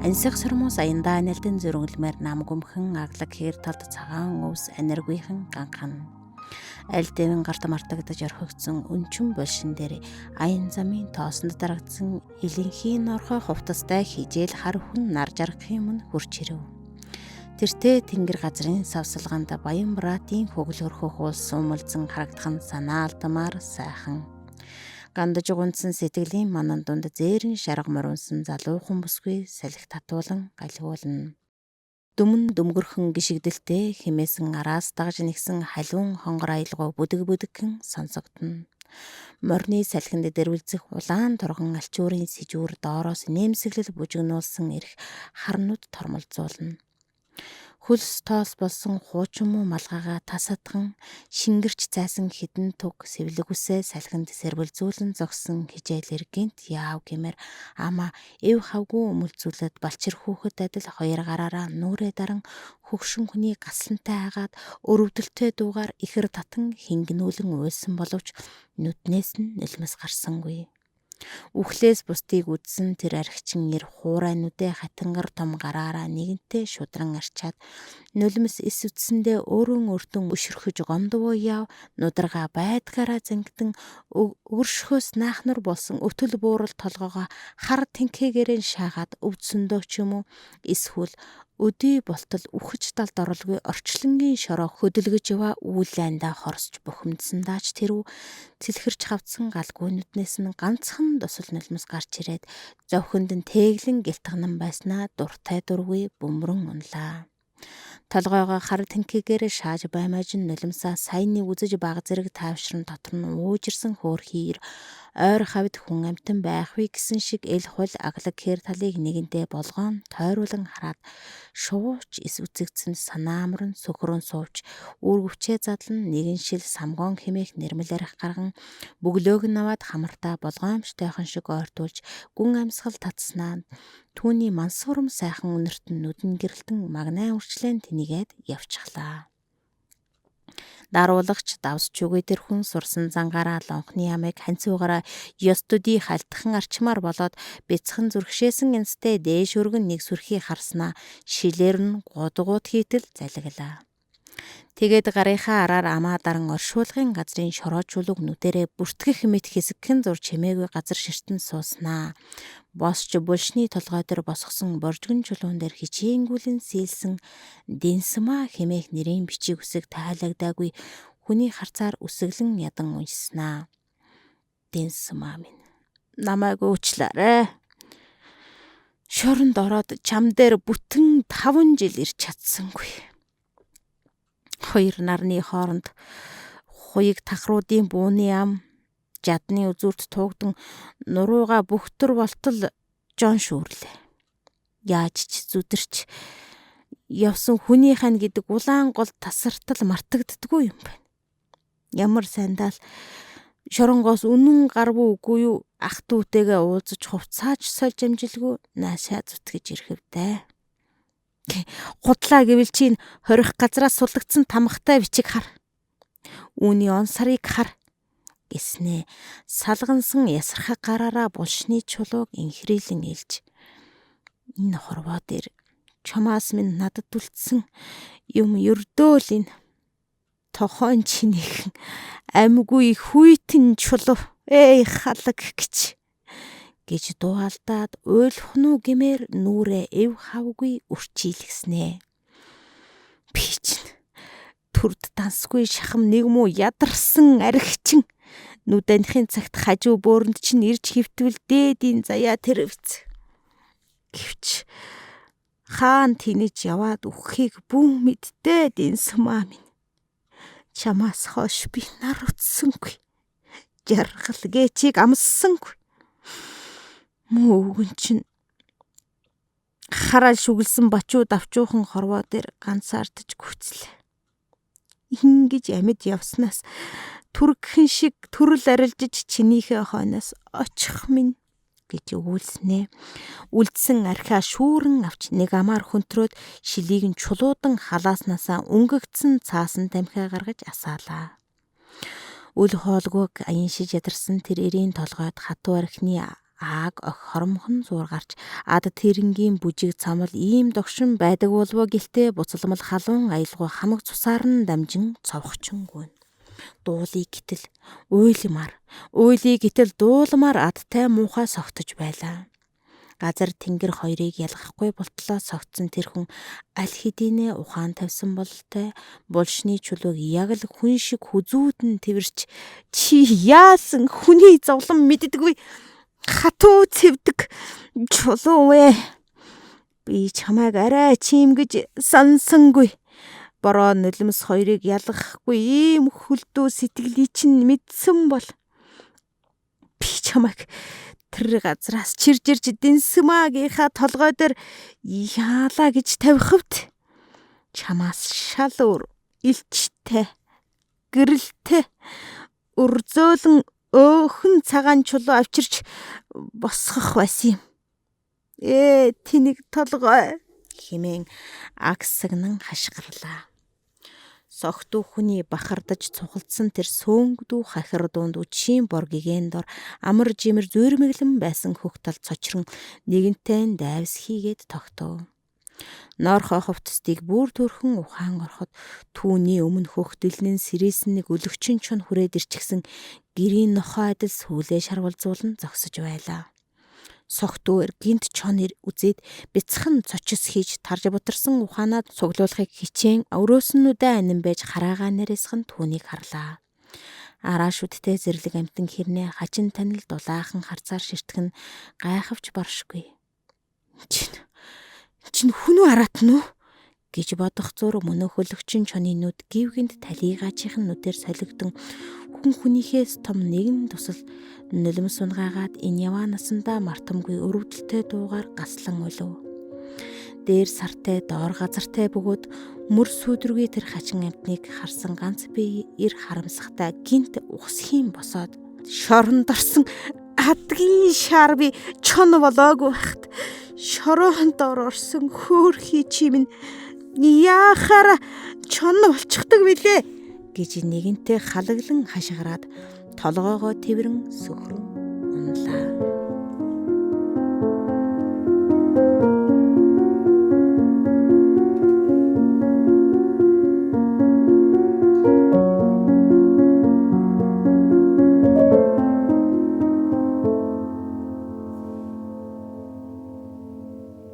Ансих сормуус аяндаа анилдан зөрөнглөмөр нам гүмхэн аглаг хээр талд цагаан өвс аниргүйхэн ганхан. Аль дэвэн гарт мартагдаж орхигдсон өнчин булшин дээр аян замын тоосонд дарагдсан илэнхийн норхой хувцастай хижээл хар хүн нар жаргахын өмнө хурч ирэв. Тэртээ тэнгэр газрын савсалгаанд Баян Братын хөглөр хөх улс умалзан харагдах нь санаа алдмаар сайхан. Гандаж гунцсан сэтгэлийн манан дунд зээрэн шарга морунсан залуухан бүсгүй салхи татуулан галиулна. Дүмэн дүмгөрхөн гишгдэлтэй химээсэн араас дагж нэгсэн халуун хонгор аялгау бүдэг бүдэгхэн сонсогдоно. Морины салхинд дэрвэлзэх улаан торгон альчуурын сэжүүр доороос нэмсэглэл бужигнуулсан эрх харнууд тормолзуулна. Хөлс тоос болсон хуучин муу малгайгаа тас адхан шингэрч зайсан хэдэн туг сэвлэг үсээ салхинд сэрвэлзүүлэн зогссон хичээлэр гинт яав гэмээр амаа эв хавгүй өмөлзүүлээд балчир хүүхэд адил хоёр гараараа нүрээ даран хөгшин хүний гаслантай агаад өрөвдөлтөй дуугаар ихэр татан хингэнүүлэн уйлсан боловч нүднээс нь нулимс гарсангүй. Үхлээс бусдыг үзсэн тэр архичин эр хуурай нүдээ хатангар том гараараа нэгэнтээ шудран арчаад нулимс эс үтсэндээ өөрөн өөртөө өшөрхөж гомдвоо яв нударгаа байдгаараа зангидан өгөршхөөс наахнар болсон өтөл буурал толгоогоо хар тэнхээгээрээ шаагаад өвдсөндөө ч юм уу эсвэл өдий болтол үхэж далд оролгүй орчлонгийн шороо хөдөлгөж яваа үйл айндаа хорсож бухимдсандаа ч тэрүү цэлхэрч хавцсан галгүй нүднээс нь ганцхан дусал нулимс гарч ирээд зовхинд нь тэглэн гэлтгнан байснаа дуртай дургүй бөмрөн унлаа. Толгойгоо хар тэнхээгээр шааж баймааж нь нулимсаа саяны үзэж баг зэрэг таавшран дотор нь уужирсан хөөрхий ойр хавьд хүн амьтан байх вэ гэсэн шиг эл хул аглаг хэр талыг нэгэндээ болгоон тойруулан хараад шууч эс үзэгдсэн санаамран сөхрөн сууч үүргэвчээ задлан нэгэн шил самгоон хэмээх нэрмэл арих гарган бөглөөг нь аваад хамартаа болгоомжтойхон шиг ойртуулж гүн амьсгал татснаа түүний мансуурам сайхан үнэрт нь нүдэн гэрэлтэн магнаа үрчлэн тэнийгээд явчихлаа. Даруулагч давс чүгэ тэр хүн сурсан зангаараа лонхны амыг ханцуугаараа ёс төдий халтхан арчмаар болоод бяцхан зүрхшээсэн энстэй дээш өргөн нэг сүрхий харснаа шилээр нь гудгууд хийтэл залгилаа. Тэгээд гарынхаа араар амаа даран оршуулгын газрын шороо чулууг нүдэрээ бүртгэх мэт хэсэгхэн зур чимээгүй газар ширтэн сууснаа. Босч булшны толгой дээр босгосон боржгон чулуун дээр хичээнгүйлэн сийлсэн Дэнсмаа хэмээх нэрийн бичиг үсэг тайлагдаагүй хүний харцаар үсэглэн ядан уншснаа. Дэнсмаа минь намайг уучлаарай. Шоронд ороод чам дээр бүтэн 5 жил ирч чадсангүй. Хоёр нарны хооронд хуйг тахруудын бууны ам жадны үзүүрт туугдан нурууга бөхтөр болтол жон шүүрлээ. Яаж ч зүдэрч явсан хүний хань гэдэг улаан гол тасартал мартагддаггүй юм байна. Ямар сайндаа л шоронгоос үнэн гарвуу үгүй юу ах дүүтэйгээ уулзаж хувцааж сольж амжилгүй наашаа зүтгэж ирэхвдээ. Худлаа гэвэл чинь хорих газраас суллагдсан тамхтай бичиг хар. Үүний он сарыг хар гэснээ салгансан ясархаг гараараа булшны чулууг инхрийлэн илж энэ хорвоо дээр чамаас минь надад үлдсэн юм ердөө л энэ тохоон чинийхэн амьгүй хүйтэн чулуу эй халаг гэж гэж дуу алдаад уйлах нь уу гэмээр нүрээ эв хавгүй үрчийлгэснэ. Би чинь төрд дансгүй шахам нэг муу ядарсан архичин нүд анихын цагт хажуу бөөрөнд чинь ирж хэвтвэл дээдийн заяа тэрвц. Гэвч хаан тэнэж яваад үххийг бүүн мэддээ дэнсмаа минь. Чамаас хойш би нар үтсэнгүй. Жаргал гээчийг амссангүй. Муу өвгөн чинь хараал шүглсэн бачуу давчуухан хорвоо дээр ганцаардаж гүйцлээ. Ингэж амьд явснаас түргхэн шиг төрөл арилжиж чинийхээ хойноос очих минь гэж өгүүлснэ. Үлдсэн архиа шүүрэн авч нэг амаар хөнтрөөд шилийг нь чулуудан халааснаасаа өнгөгдсөн цаасан тамхиа гаргаж асаалаа. Үл хоолгүйг аяншиж ядарсан тэр эрийн толгойд хатуу архины Ааг ох хоромхон зуур гарч ад тэрэнгийн бүжиг цамал ийм догшин байдаг болов гэлтэй буцалмал халуун аялгау хамаг цусаар нь дамжин цовхчин гүн. Дуулыг гэтэл уйлмаар, уйлыг гэтэл дуулмаар адтай муухай согтож байлаа. Газар тэнгэр хоёрыг ялгахгүй болтлоо согтсон тэр хүн аль хэдийнэ ухаан тавьсан бололтой булшны чулууг яг л хүн шиг хүзүүдэн тэрч чи яасан хүний зовлон мэддэггүй хатуу цэвдэг чулуу вэ? Би чамайг арай чим гэж сансангүй. Бороо нулимс хоёрыг ялгахгүй ийм хөлдөө сэтгэлийг чинь мэдсэн бол би чамайг тэр газраас чирж ирж Дэнсмаагийнхаа толгой дээр яалаа гэж тавихвт чамаас шал өөр илчтэй гэрэлтэй өрзөөлөн өөхөн цагаан чулуу авчирч босгох байсан юм. Ээ тэнэг толгой хэмээн агсагнан хашгирлаа. Согтуу хүний бахардаж цухалдсан тэр сөөнгдүү хахир дунд үчийн бор гигэн дор амар жимэр зөөрмөглөн байсан хөх тал цочрон нэгэнтэй дайвс хийгээд тогтов. Норхоо хувцсдыг бүр төрхөн ухаан ороход түүний өмнө хөх дэлнэн сэрээсэн нэг өлөгчин чон хүрээд ирчихсэн гэрийн нохой адил сүүлээ шарвалзуулан зогсож байлаа. Согтуу гинт чон үзээд бяцхан цочис хийж тарж бутарсан ухаанаа цуглуулахыг хичээн өрөөснүүдээ анин байж хараагаа нэрээсхэн түүнийг харлаа. Араа шүдтэй зэрлэг амтан хэрнээ хачин танил дулаахан харцаар ширтгэн гайхавч баршгүй. Чин хүн үү араатан уу гэж бодох зур мөнөө хөлөгчин чоны нүд гів гинт талийгаачийн нүдээр солигдон хүн хүнийхээс том нэгэн тусал нулимс унгаагаад энэ яваа насандаа мартамгүй өрөвдөлтэй дуугаар гаслан өлөв. Дээр сартай доор газартай бөгөөд мөр сүйдэргүй тэр хачин амтныг харсан ганц бие эр харамсахтай гинт ухсхийн босоод шоронд орсон адгийн шар би чон болоогүй байхад шороонд дор орсон хөөрхий чим нь яахаараа чон болчихдаг билээ гэж нэгэнтээ халаглан хашгираад толгоогоо тэврэн сөхрөн унлаа.